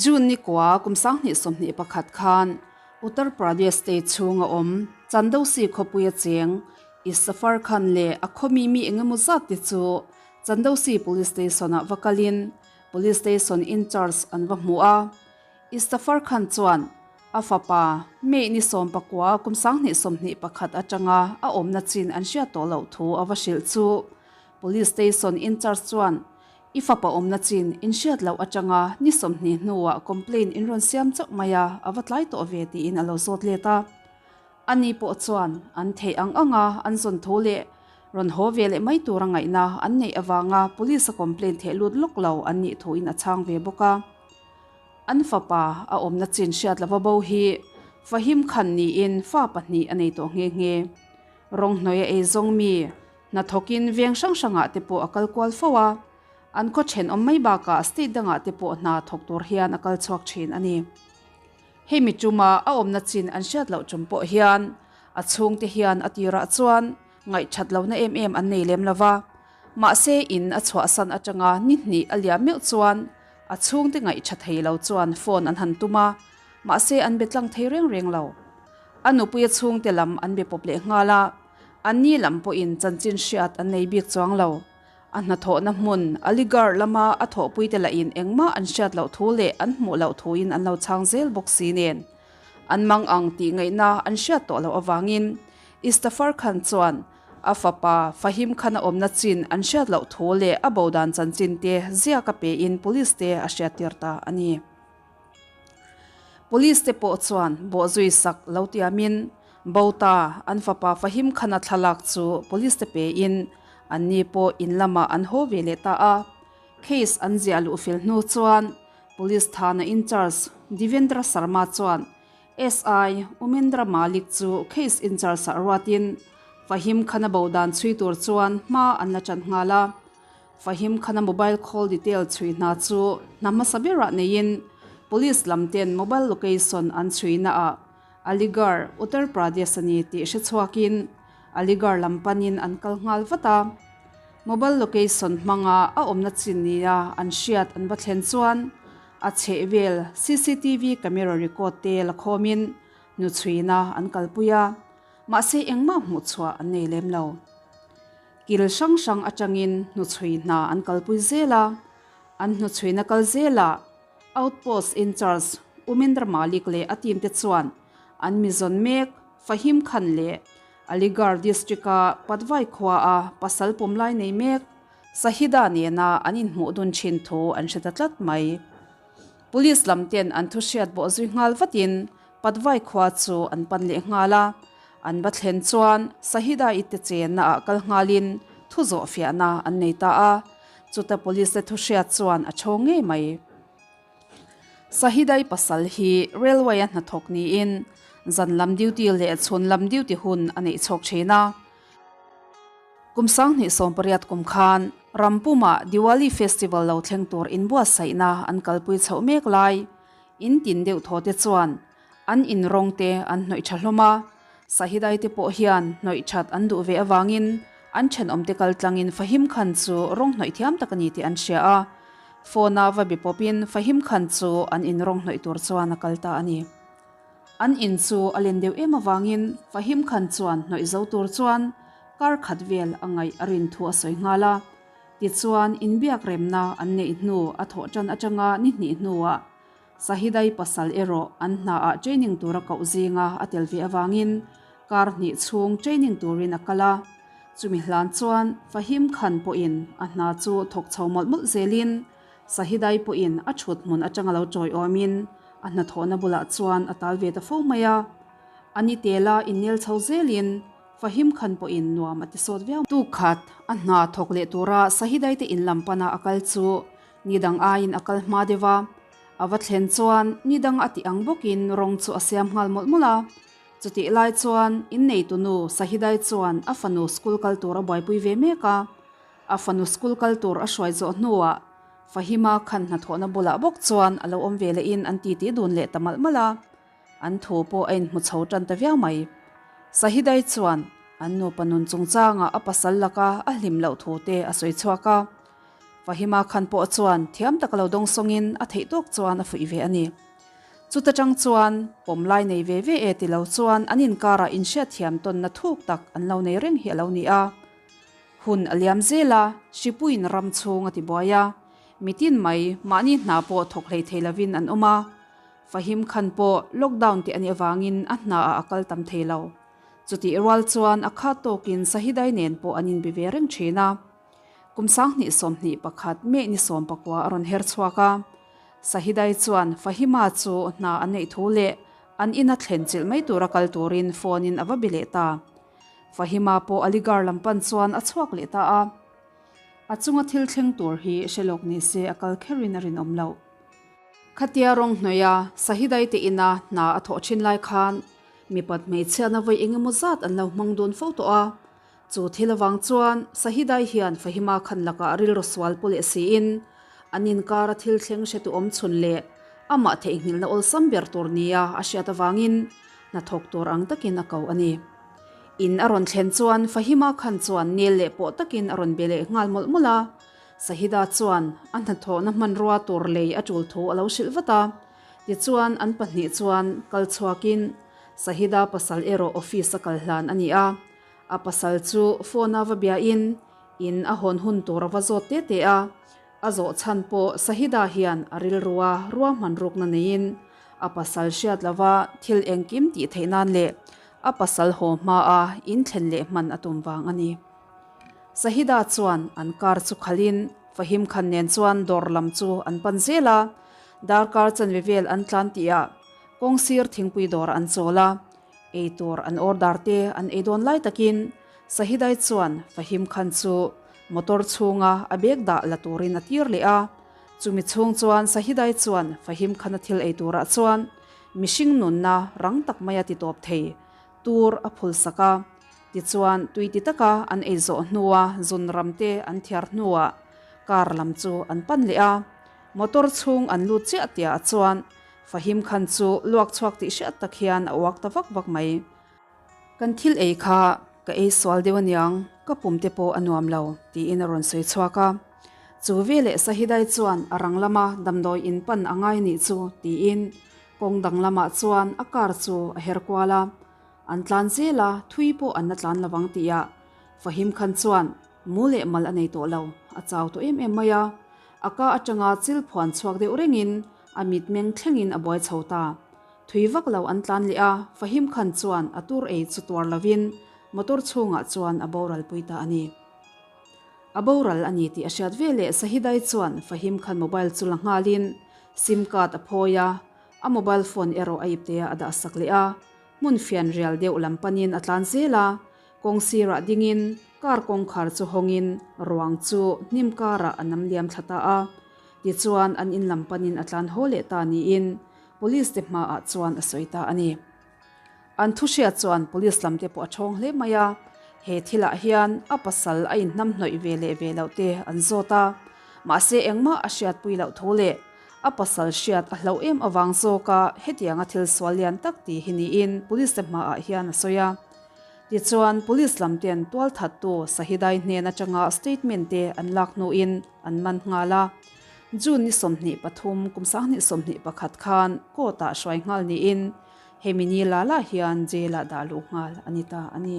June ni kua kum 2021 khan Uttar Pradesh state chhunga awm Chandausi khawpuia cheng Isafar Khan leh a khawmi mi engemaw zat te chu Chandausi Police Station-ah va kalin Police Station in-charge an va hmu a. Istafar Khan chuan a fapa May ni 19 kum 2021 atanga a awmna chin an hriat tawh loh thu a va hrilh chu Police Station in-charge chuan I fapa awmna chin in hriat loh atanga ni 20 hnuah complaint in rawn siam chauh mai a, a va tlai tawh ve tiin a lo zawt let a. Ani pawh chuan an theih ang anga an zawn thu leh rawn haw ve leh mai tura ngaihna an neih avanga police a complaint theh lut lawk lo an nih thuin a chhang ve bawk a. An fapa a awmna chin hriat lova bo hi Fahim Khan niin fa pahnih a nei tawh nghe nghe. Rawnghnawi a ei zawng mi hnathawkin veng hrang hrangah te pawh a kal kual fo a, an khaw thenawm mai bakah state dangah te pawh hna thawk tur hian a kal chhuak thin a ni. Hemi tuma a awmna chin an hriat loh tum pawh hian a chhungte hian a tirah chuan ngaihthat lohna em em an nei lem lo va, mahse in a chhuahsan atanga ni hnih a liam meuh chuan a chhungte ngaihtha thei lo chuan phone an han tum a, mahse an be tlang thei reng reng lo. A nupuia chhungte lam an be pawp leh nghal a, anni lam pawhin chanchin hriat an nei bik chuang lo. A hnathawhna hmun, Aligarh lama a thawhpuite lahin engmah an hriat loh thu leh an hmuh loh thuin an lo chhang zel bawk si nen. An mang ang tih ngaihna an hriat tawh loh avangin Istafar Khan chuan a fapa Fahim Khan a awmna chin an hriat loh thu leh a bo dan chanchin te ziak a pein police te a hriattir ta a ni. Police te pawh chuan bawhzui sak lo tiamin Bota an fapa Fahim Khan-a thlalak chu police te pein anni pawh in lamah an haw ve leh ta a. Case an ziah luh fel hnu chuan Police thana in-charge Divendra Sharma chuan SI Umendra Malik chu case in-charge-ah ruatin Fahim Khan-a bo dan chhui tur chuan hma an la tan nghal a. Fahim Khan-a mobile call detail chhui hna chu hna hmasa berah neiin Police lam ten mobile location an chhui naah Aligarh, Uttar Pradesh a ni tih hre chhuakin Aligarh lam panin an kal nghal vat a. Mobile location hmanga a awmna chin nia an hriat an va thlen chuan a chhehvel cctv camera record te la khawmin hnuchhuina an kalpui a, mahse engmah hmuhchhuah an nei lem lo. Kil hrang hrang atangin hnuchhui hna an kalpui zel a, an hnuchhuina kal zelah Outpost in-charge Umendra Malik leh a team te chuan an mizawn mek Fahim Khan leh Aligarh district-a Patvai khuaa pasal pawmlai nei mek Sahida nena an inhmuh dun thin thu an hre ta tlat mai. Police lam ten an thu hriat bawh zui nghal vatin Patvai khua chu an pan leh nghal a, an va thlen chuan Sahida i te chenna ah kal nghalin thu zawh fiahna an nei ta a, chuta police te thu hriat chuan a tho ngei mai. Sahida i pasal hi railway a hnathawk niin zan lam duty leh chhun lam duty hun a neih chhawk thin a. Kum 2018 kum khan Rampuma Diwali festival lo thleng tur inbuatsaihna an kalpui chhoh mek lai In tin deuh thaw te chuan an in rawng te an hnawih tha hlawm a, Sahidai te pawh hian hnawih that an duh ve avangin an thenawm te kal tlangin Fahim Khan chu rawng hnawih thiam tak a ni tih an hria a, phone a va be pawpin Fahim Khan chu an in rawng hnawih tur chuan a kal ta a ni. An in chu a len deuh em avangin Fahim Khan chuan hnawih zo tur chuan kar khat vel a ngaih a rin thu a sawi nghal a. Tichuan, inbiak remna an neih hnu a thawh tan atanga ni hnih hnuah Sahidai pasal erawh an hnaah training tura koh zinga a tel ve avangin kar hnih chhung training turin a kal a. Chumi hlan chuan Fahim Khan pawhin a hna chu thawk chho mawlh mawlh zelin Sahidai pawhin a thut hmun atanga lo tawiawmin a hnathawhna bulah chuan a tal ve ta fo mai a. A ni tela innel chho zelin Fahim Khan pawhin nuam a ti sawt viau. Tuk khat, a hna thawk leh tura Sahidaite in lam pana a kal chu ni dang aiin a kal hma deuh a. A va thlen chuan ni dang a tih ang bawkin rawng chu a siam nghal mawlh mawlh a. Chutih lai chuan inneitu nu Sahidai chuan a fanu school kal tur a buaipui ve mek a. A fanu school kal tur a hruai zawh hnuah Fahima Khan hnathawhna bulah bawk chuan a lo awm ve lehin an titi dun leh ta malh malh a. An thu pawh a inhmu chho tan ta viau mai. Sahidai chuan an nupa nun chungchangah a pasal laka a hlim loh thu te a sawi chhuak a. Fahima Khan pawh chuan thiam taka lo dawngsawngin a theih tawk chuan a fuih ve a ni. Chuta tang chuan pawm lai nei ve ve e ti lo chuan an inkarah inhriatthiam tawnna thuk tak an lo nei reng hi a lo ni a. Hun a liam zel a, hripuiin ram chhung a ti buai a, mitin mai mahni hna pawh thawk hlei thei lovin an awm a. Fahim Khan pawh lockdown tih a nih avangin a hnaah a kal tam thei lo. Chutih rual chuan a khat tawkin Sahidai nen pawh an inbe ve reng thin a. Kum 2021 May ni 19 a rawn her chhuak a. Sahidai chuan Fahima chu hna an neih thu leh an ina thlen chilh mai tura kal turin phone in a va be leh ta. Fahima pawh Aligarh lam pan chuan a chhuak leh ta a. A chunga thil thleng tur hi hre lawk ni se a kal kherin a rinawm loh. Khatia rawng hnawih a Sahidai te ina hna a thawh thin lai khan mipat hmeichhiatna vawi eng emaw zat an lo hmang dun fo tawh a. Chu thil avang chuan Sahidai hian Fahima Khan lakah rilru sual pu leh siin an inkara thil thleng hretu awm chhun leh amah theihnghilhna awlsam ber tur nia a hriat avangin hnathawk tur ang takin a ko a ni. In a rawn thlen chuan Fahima Khan chuan nel leh pawh takin a rawn be leh nghal mawlh mawlh a. Sahida chuan a hnathawhna hmanrua tur lei a tul thu a lo hrilh vat a. Tichuan an pahnih chuan kal chhuakin Sahida pasal erawh office a kal hlan a ni a. A pasal chu phone a va biain in a hawn hun tur a va zawt te te a. A zawh chhan pawh Sahida hian a rilrua ruahman rukna neiin a pasal hriat lova thil engkim tih theih nan leh a pasal haw hmaa in thlen leh hman a tum vang a ni. Sahida chuan an car chu khalhin Fahim Khan nen chuan dawr lam chu an pan zel a, darkar chanve vel an tlan tihah kawng sir thingpui dawr an chawl a, ei tur an order te an ei dawn lai takin Sahidai chuan Fahim Khan chu motor chhunga a bag dah la turin a tir leh a, chumi chhung chuan Sahidai chuan Fahim Khan-a thil ei turah chuan mihring nunna rang tak maia ti tawp thei tur a phul sak a. Tichuan, tui ti taka an ei zawh hnua zun ram te an thiar hnuah car lam chu an pan leh a. Motor chhung an lut chiah tiah chuan Fahim Khan chu luak chhuak tih hriat tak hian a uak ta vak vak mai. Kan thil ei kha ka ei sual deuh aniang, ka pum te pawh a nuam lo, tiin a rawn sawi chhuak a. Chu veleh Sahidai chuan a rang lama damdawi in pan a ngai nih chu, tiin kawng dang lamah chuan a car chu a her kual a. An tlan zel a, thui pawh an la tlan lo ang tih ah Fahim Khan chuan mu leh mal a nei tawh lo, a chau tawh em em mai a. A ka atanga chil phuan chhuak deuh rengin a mitmeng thlengin a buai chho ta. Thui vak lo an tlan leh a, Fahim Khan chuan a tur ei chu tuar lovin motor chhungah chuan a boral pui ta a ni. A boral a ni tih a hriat veleh Sahidai chuan Fahim Khan mobile chu la nghalin sim card a phawi a, a mobile phone erawh a ipte ah a dah sak leh a. Hmun fian rial deuh lam panin a tlan zel a, kawng sirah dingin car kawngkhar chu hawngin ruang chu hnim karah a nam liam thla ta a. Tichuan an in lam panin a tlan haw leh ta niin Police te hmaah chuan a sawi ta a ni. An thu hriat chuan Police lam te pawh a thawng hle mai a, he thilah hian a pasal a inhnam hnawih ve leh ve loh te an zawt a, mahse engmah a hriatpui loh thu leh A pasal hriat a hlauh em avang zawka hetianga thil sual lian tak tih hi niin Police te hmaah hian a sawi a. Tichuan, Police lam ten tualthattu Sahidai hnen atanga statement te an lak hnuin an man nghal a. June ni 23 kum 2021 khan court ah hruai nghal niin hemi ni la lah hian jail ah dah luh nghal a ni ta a ni.